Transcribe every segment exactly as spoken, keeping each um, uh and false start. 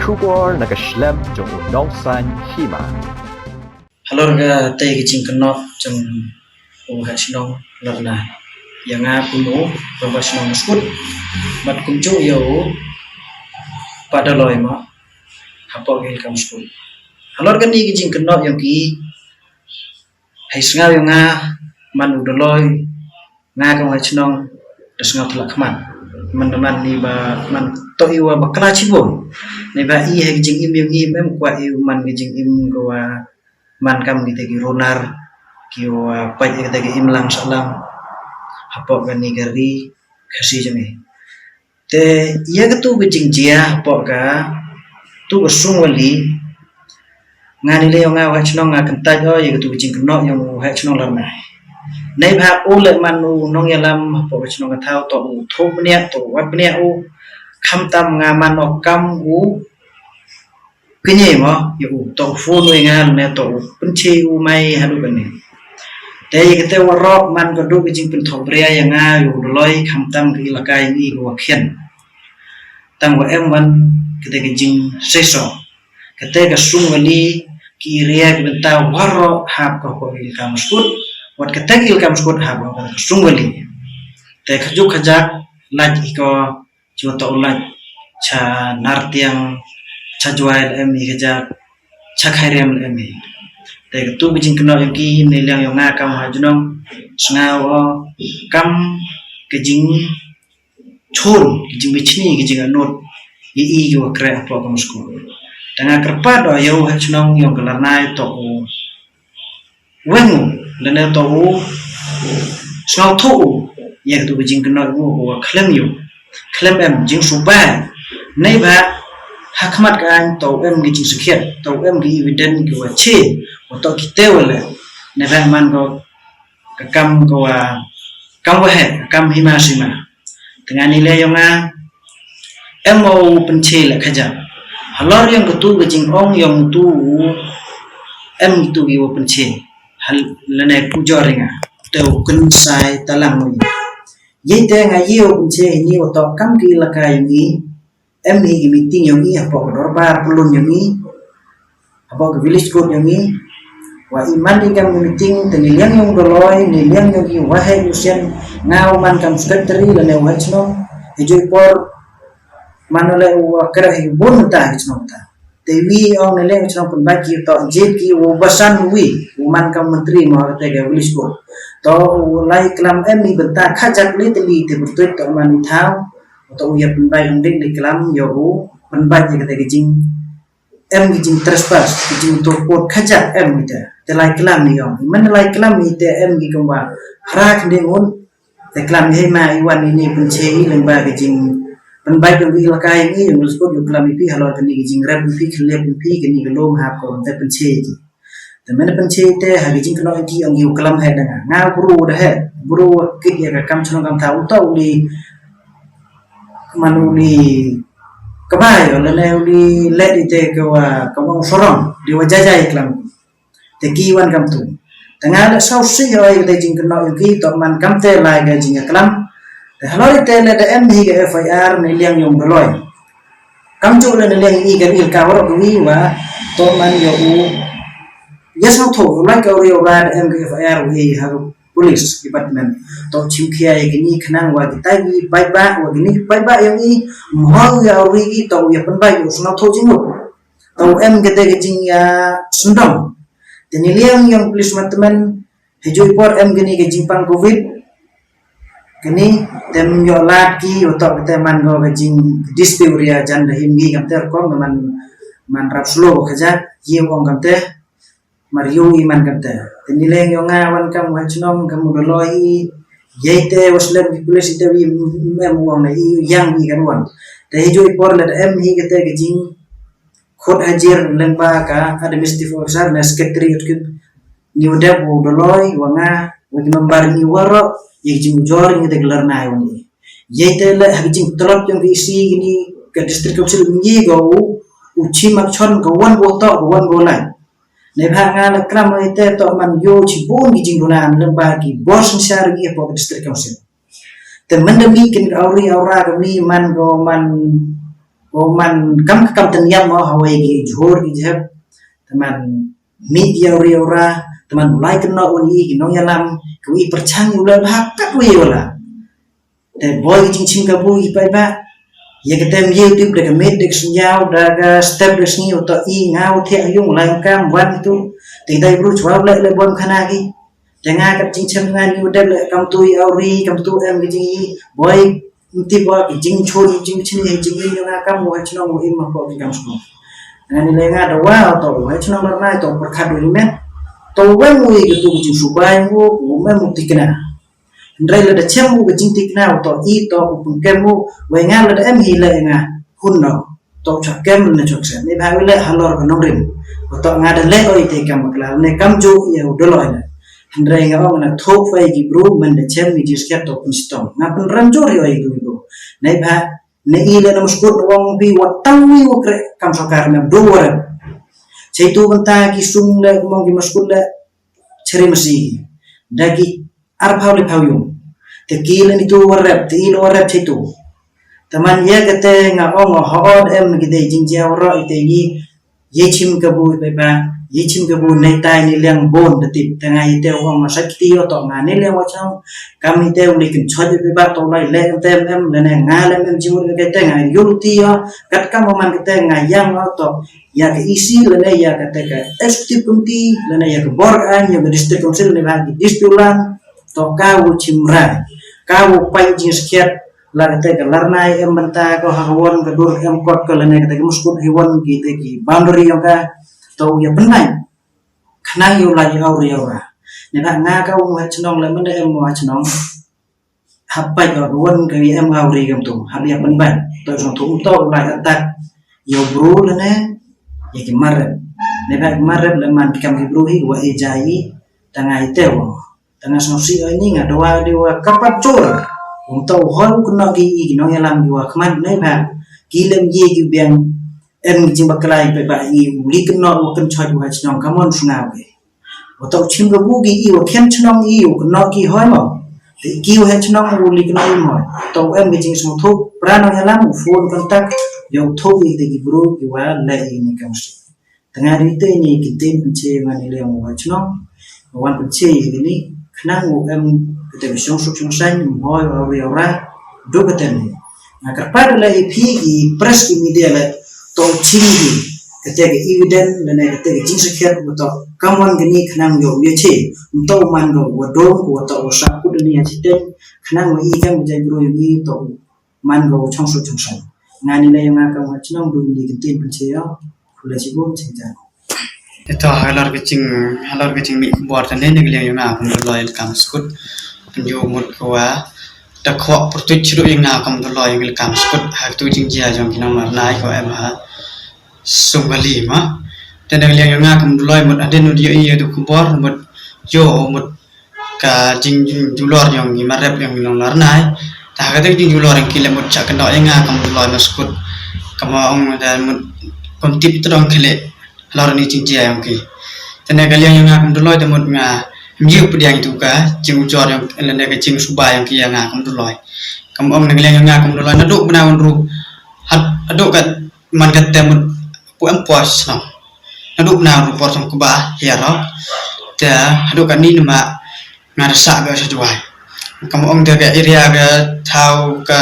Khubor na ka shlem jong u Nongsaiñ Hima. Halor ka tei ka jingkynnoh jong u heh chnong Larnai, ya nga kum u rangbah chnong Muskut, bad kumjuh ya u Padaloi mo, hapoh ka Hilka Muskut. Halor kani ka jingkynnoh yong ki, hei sngap yong nga, man u Daloi, nga ka u heh chnong, da sngap thlak khmat. Man da man ni ba man toh i wa bakla chibun. Ni ba i hei ka jingim yong i, mem kwah i u man ka jingim ka wa man kam ki te ki runar, ki wa pait ki te ki imlang sahlang hapoh kani ka ri Khasi jong i. Te ya katu ka jingjia hapoh katu ka sung wali, nga ni le yong nga u heh chnong nga kyntait o ya katu ka jingkynnoh yong u heh chnong Larnai. Neibhah u le man u nongyalam hapoh ka chnong ka thaw, toh u thoh bniah, toh u wad bniah u, khamtam nga man o kam u kñi mo ya u, toh u phone u ya nga, ne toh u pynche u mai haduh kani. Te ya kate waroh man ka duh ka jingpynthoh bria ya nga ya u Daloi, khamtam ka ilaka yong i ka wa khian. Tang wa em wan kate ka jingseisoh. Kate ka sung wali, ki area ki bynta waroh hap ka hapoh ka Hilka Muskut, wat kate ka Hilka Muskut hap ka sung wali. Te khajuk khajak lait i ko, chwa toh u lait cha Nartiang, cha Jwai le em i, khajak cha Khairiam le em i. Te katu ka jingkynnoh yong ki, ni liang yong nga kam u heh chnong, sngap o kam ka jing chun, ka jingbichni, ka jinganut ya i ki wa kreh hapoh ka Muskut. Te nga kyrpad o ya u heh chnong yong ka Larnai, toh u weng u, lane toh u sngap thoh u ya katu ka jingkynnoh u, u wa khlem yoh, khlem em jingsubai. Neibhah ha khmat ka aiñ toh em ki jingsakhiat, toh em ki evidence ki wa chi, wa toh ki te wa le. Neibhah man ko ka kam ka wa, kam wa heh, ka kam hima sima. Te nga ni le yong nga, em u pynche le khajak. Halor yong katu ka jingong yong tu, em tu ki wa pynche hal, lane pujor ya nga, te u kynsai talang u. Yei te nga ye u pynche hini wa toh kam ki ilaka yong i, em hi ki meeting yong i hapoh ka dorbar pyllun yong i, hapoh ka village court yong i. Wa i man i kam ki meeting, te ni liang yong u Daloi, ni liang yong i wa heh u sien, nga u man kam secretary lane u heh chnong. Hei jooh i por man u le u wa kreh hi bun ta heh chnong ta. Te wi ong ni liang chnong pynbait ki, toh jied ki wa basan wi, u man kam mantri mo ha kate ka village court. Toh u lai klam em i bynta khajak le te li te pyrtuit, toh man i thaw, toh u ya pynbait, ong dei le klam ya u pynbait ya kate ka jing, em ki jing trespass, ki jing turpot khajak em i te. Te lai klam i ong, man lai klam i te em ki kam wa hra khyndiat ngut. Te klam i hei ma i wan ini pynche i lyngba ka jingpynbait yong ki ilaka yong i, yong u Muskut, yow klam i phi halor kani ka jingrep i phi, khynliap i phi, kani ka lum hap ko, te pynche i. Te man pynche i te ha ka jingkynnoh i ki, ong ki u klam heh da nga. Nga bru da heh, bru wa kit ya ka kam chnong kam thaw, u toh u li, man u li kbai, lane u li leh di te ka wa, ka wa u sarong, di wa jajai klam. Te ki wan kam tu. Te nga le saw si o i te jingkynnoh yong ki, toh man kam te lai ka jingklam. Te halor i te le da em hi ka F I R ni liang yong u Daloi. Kamjooh le ni liang i ka Hilka waroh ka wi wa toh man ya u, ya sngewthuh, u lai ka uri u ra da em ka F I R u i ha ka police department. Toh chim khia ya kini khnang wa kitai ki paidbah, wa kini paidbah yong i, mho ya uri ki, toh ya pynbait u sngewthuh jingmut. Toh em kate ka jingya syndon. Te ni liang yong police department, hei jooh i por em kani ka jingpang covid. Kani te ym yoh lad ki, wa toh kate man ko ka jing dispute ria jan da him ngi kam te rukom man, man rap slow ko khajak, ye ong kam te, mar yoh i man kam te. Te ni liang yong nga wan kam u heh chnong, kam u Daloi i, yei te wa slem ki police i te wi em ong na i yang i kan wan. Te hei jooh i por le da em hi kate ka jing khot hajir lyngba ka administrative officer na secretary, ni wa dep u Daloi wa nga, wa ki member ni waroh, ya ki jingujor ni te ki Larnai wa ni. Yei te le ha ki jingtlot yong ki isi kini ka district council ngi ko u, u chim action ka wan ko toh, ka wan ko lai. Neibhah nga le klam i te toh man yoh chibun ki jingduna lyngba ki bor synshar ngi hapoh ka district council. Te man da mi kin ka uri u ra ka mi man ko man O man kam ka kam tyngiam o hawei ki jhur ki jhep. Te man mih ya uri ura, te man u lai kynnoh wa i ki nongyalam, ka wi pyrchang u lai bha kat wi wala. Te boi ki jingchim kabu ki paidbah. Ya ka tem ye u tip da ka met da ka snyaw, da ka step da sngi u toh i nga u thiah yung lai kam wan tu. Te dai bru chwa le le bom khana ki. Te nga ka jingchem nga ni u dep le kam tu i auri, kam tu em ki jing i. Boi mti boi ki jingchun, jingchini, jingin nga kam u ha chnong u im ko ki kam sku. Nga ni le nga da wa to u ha chnong lar nai to pyrkhat u met. To wen u i ki tu ki jingsubai u, u mem u tikna. Hynrei lada chem u ka jingtikna u toh i toh u pynkem u, wei nga lada em hi le nga hun no, toh chwa kem ne chwa ksem. Neibhah wei le halor ka nongrim. Wa toh nga da le o i te kam bakla ne kam ju i u doloi ne. Hynrei nga ong na thok fai ki bru man da chem i jingskhiat toh pynstom. Nga pynrem jur i o i ki bru. Neibhah ne i le na muskut na wong bi wa tang wi wa kre kam sokar me bru wa rem. Chaitu bynta ki sung le mong ki muskut le chari masi. Da ki ar phaw le phaw yung. Te ki le ni tu wa rep, te i le wa rep chaitu. Te man ya ka te nga ong o ho o em ki te jingjia wa ro i te i ye chim kabu i paidbah, ye chim kabu nei tai ni liang bon da tip, te nga i te ong ma sa kiti o toh nga ni liang wa chong, kam i te u li kin choj i paidbah toh lai le em te em, le ne nga le em chim u le te nga yu ti o, kat kam man ka te nga yang o toh, ya ka E C, le ne ya ka te ka executive committee, le ne ya ka bor ka ain, ya ka district council, le ne ba ki district land, toh ka u chim rai, ka u pai jingskhiat, la ka te ka larnai em bynta ko ha ka won ka dur em kot ko le ne ka te ka muskut hi won ki te ki boundary yong ka, toh ya pynai. Khnang yu la yu au ri au ra. Ne ba nga ka u ha chnong le mende em wa chnong. Hap pai ko won ka wi em au ri kam tu. Hap ya pynbai. Toh jong tu um toh la attack. Yo bru le ne. Ya ki marep. Ne ba ki marep le man ki kam ki bru hi wa e jai. Tanga i te wa. Tanga sngewsih o ini nga dawa di wa kapat jur. Um toh hoi u kynnoh ki i ki nongyalam ki wa khmat ne ba. Ki lem ye ki biang em ki jingbakla i paidbah i u li kynnoh u kynchoi u ha chnong kamon sngaw ki. Wa toh chim kabu ki i wa khian chnong i u kynnoh ki hoi mo. Te ki u ha chnong u li kynnoh i mo. Toh em ki jingsngewthuh pra nongyalam u phone contact yow thuh i te ki bru ki wa le i ni kam si. Tanga ri te ni ki tin pynche man i le wa chnong. Wan pynche i ni khnang u em ki te ki shong suk shong sain u hoi wa ri ra. Du ka te ni. Nga kyrpad le i phi ki press ki media le toh chim ki. Ka te ki evidence le ne ka te ki jingsakhiat wa toh kamon ki ni khnang yow ye che. Um toh man ko wa dom ko wa toh wa sap kut ni ya chiteng khnang wa i kam jai bru ni toh man ko chong suk chong sain. Nga ni le nga kam wa chnong du ni ki tin pynche yo. Khule chibun ching jang. Ito halor ki jing, halor ki jing mi khubor tane ne ka liang yong nga kam Duloi kam skut. Pynyo mut ko wa da khok pyrtuit chiru yong nga kam Duloi yong kam skut ha tu jingjia jong ki nong Larnai ko em ha Sumkali ma. Te ne ka liang yong nga kam Duloi mut hadin mut yo i ya tu khubor mut yo mut ka jing, jing julor yong ki marep yong ki nong Larnai. Ta ka te jing julor yong ki le mut chak kyndoh yong nga kam Duloi ma skut. Kam ong da mut kom tip tdong khele lor ni jingjia yong ki. Te ne ka liang yong nga kam Duloi te mut nga mjiu pdiang tu ka jing ujor yong le ne ka jing suba yong ki ya nga kam Duloi. Kam ong ne ka liang yong nga kam Duloi na duk bna un ru hat aduk ka man ka te mut pu em pos no. Na duk bna ru por song kuba hiaro. Te aduk ka ni ma nga rasa ka sa juai. Kam ong te ka area ka thaw ka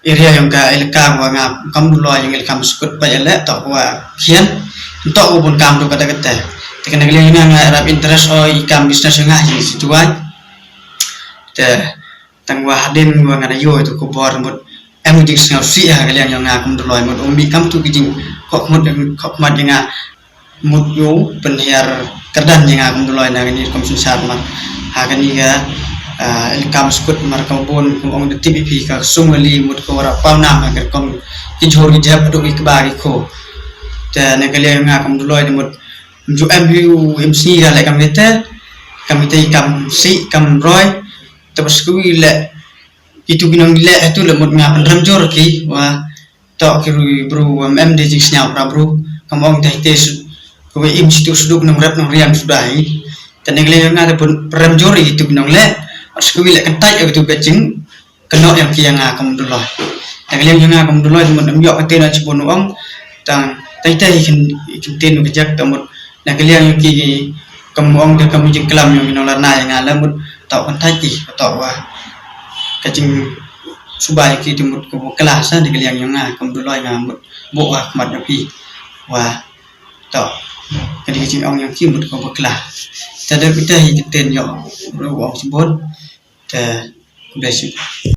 area yong ka elaka wa nga kam Duloi yong elaka Muskut pa ele toh wa khian. Toh u bun kam du ka te ka te. Te ka ne ka liang nga nga rap interest o i kam business nga hi sa juai. Te tang wa hadin wa nga da yo tu khubor mut em u jingsngewsih ha ka liang yong nga kam Duloi mut um bi kam tu ki jing khok mut khok mat yong nga mut yo pynhiar kyrdan yong nga kam Duloi na kani kam sunsar mar ha kani ka, ah, elaka Muskut mar kam bun kam ong da tip i phi ka Sumkali mut ko ra pau nam ha ka kam ki jhur ki jhep aduk i kba ki kho. Te na ka liang yong nga kam Duloi mut mju em hi u em sngi ka le kam kite kam kite kam si kam roi. Te bas kawi le itu ki nong le itu le mut nga pynrem jur ki wa toh ki ru bru wa em de jingsnyaw pra bru kam ong te te su kawi im situ suduk nong rep nong riang suda hi. Te ne ka liang nga te pynrem jur itu ki nong le bas kawi le kyntait itu ka jing kynnoh yong ki ya nga kam Duloi. Na ka liang yong nga kam u Dolloi te mut ym yoh ka ktien o chibun u ong. Tang, tang te i ktien wa ka jak te mut na ka liang yong ki kam ong te kam jingklam yong ki nonglarna ya nga la mut toh kynthai ki, toh wa ka jingsuba ya ki te mut kawa bakla sa na ka liang yong nga kam u Dolloi nga mut booh wa khmat ya phi wa toh kani ka jingong yong ki mut kawa bakla. Te da kitæ hi ktien yoh u ong chibun. Te, God bless you.